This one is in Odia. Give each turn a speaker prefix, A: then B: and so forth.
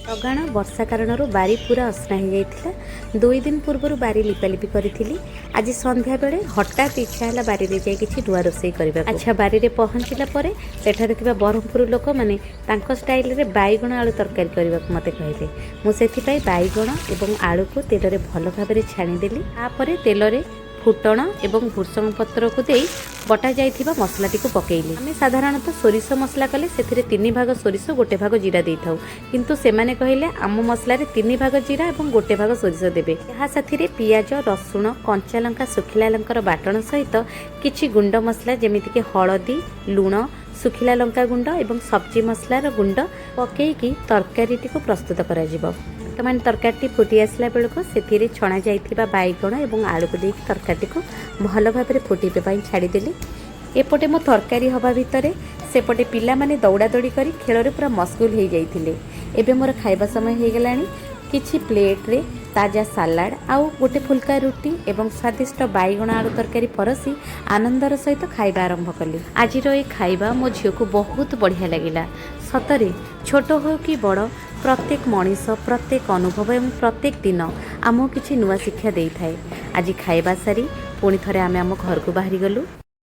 A: ଲଗାଣ ବର୍ଷା କାରଣରୁ ବାରି ପୁରା ଅସନା ହେଇଯାଇଥିଲା। 2 ଦିନ ପୂର୍ବରୁ ବାରି ଲିପାଲିପି କରିଥିଲି। ଆଜି ସନ୍ଧ୍ୟାବେଳେ ହଠାତ୍ ଇଚ୍ଛା ହେଲା ବାରିରେ ଯାଇ କିଛି ନୂଆ ରୋଷେଇ କରିବାକୁ। ଆଚ୍ଛା, ବାରିରେ ପହଞ୍ଚିଲା ପରେ ସେଠାରେ ଥିବା ବ୍ରହ୍ମପୁର ଲୋକମାନେ ତାଙ୍କ ଷ୍ଟାଇଲରେ ବାଇଗଣ ଆଳୁ ତରକାରୀ କରିବାକୁ ମୋତେ କହିଲେ। ମୁଁ ସେଥିପାଇଁ ବାଇଗଣ ଏବଂ ଆଳୁକୁ ତେଲରେ ଭଲ ଭାବରେ ଛାଣିଦେଲି। ତାପରେ ତେଲରେ ଫୁଟଣ ଏବଂ ଭୃଷଙ୍ଗ ପତ୍ରକୁ ଦେଇ ବଟା ଯାଇଥିବା ମସଲାଟିକୁ ପକେଇଲି। ଆମେ ସାଧାରଣତଃ ସୋରିଷ ମସଲା କଲେ ସେଥିରେ 3 ଭାଗ ସୋରିଷ, 1 ଭାଗ ଜିରା ଦେଇଥାଉ। କିନ୍ତୁ ସେମାନେ କହିଲେ, ଆମ ମସଲାରେ 3 ଭାଗ ଜିରା ଏବଂ 1 ଭାଗ ସୋରିଷ ଦେବେ। ଏହା ସାଥିରେ ପିଆଜ, ରସୁଣ, କଞ୍ଚା ଲଙ୍କା, ଶୁଖିଲା ଲଙ୍କାର ବାଟଣ ସହିତ କିଛି ଗୁଣ୍ଡ ମସଲା, ଯେମିତିକି ହଳଦୀ, ଲୁଣ, ଶୁଖିଲା ଲଙ୍କା ଗୁଣ୍ଡ ଏବଂ ସବଜି ମସଲାର ଗୁଣ୍ଡ ପକେଇକି ତରକାରୀଟିକୁ ପ୍ରସ୍ତୁତ କରାଯିବ। ବର୍ତ୍ତମାନ ତରକାରୀଟି ଫୁଟି ଆସିଲା ବେଳକୁ ସେଥିରେ ଛଣା ଯାଇଥିବା ବାଇଗଣ ଏବଂ ଆଳୁକୁ ଦେଇକି ତରକାରୀଟିକୁ ଭଲ ଭାବରେ ଫୁଟିବା ପାଇଁ ଛାଡ଼ିଦେଲି। ଏପଟେ ମୋ ତରକାରୀ ହେବା ଭିତରେ ସେପଟେ ପିଲାମାନେ ଦୌଡ଼ାଦୌଡ଼ି କରି ଖେଳରେ ପୁରା ମସଗୁଲ ହେଇଯାଇଥିଲେ। ଏବେ ମୋର ଖାଇବା ସମୟ ହେଇଗଲାଣି। କିଛି ପ୍ଲେଟ୍ରେ ତାଜା ସାଲାଡ଼ ଆଉ ଗୋଟେ ଫୁଲକା ରୁଟି ଏବଂ ସ୍ୱାଦିଷ୍ଟ ବାଇଗଣ ଆଳୁ ତରକାରୀ ପରସି ଆନନ୍ଦର ସହିତ ଖାଇବା ଆରମ୍ଭ କଲି। ଆଜିର ଏ ଖାଇବା ମୋ ଝିଅକୁ ବହୁତ ବଢ଼ିଆ ଲାଗିଲା। ସତରେ, ଛୋଟ ହେଉ କି ବଡ଼, ପ୍ରତ୍ୟେକ ମଣିଷ, ପ୍ରତ୍ୟେକ ଅନୁଭବ ଏବଂ ପ୍ରତ୍ୟେକ ଦିନ ଆମକୁ କିଛି ନୂଆ ଶିକ୍ଷା ଦେଇଥାଏ। ଆଜି ଖାଇବା ସାରି ପୁଣି ଥରେ ଆମେ ଆମ ଘରକୁ ବାହାରିଗଲୁ।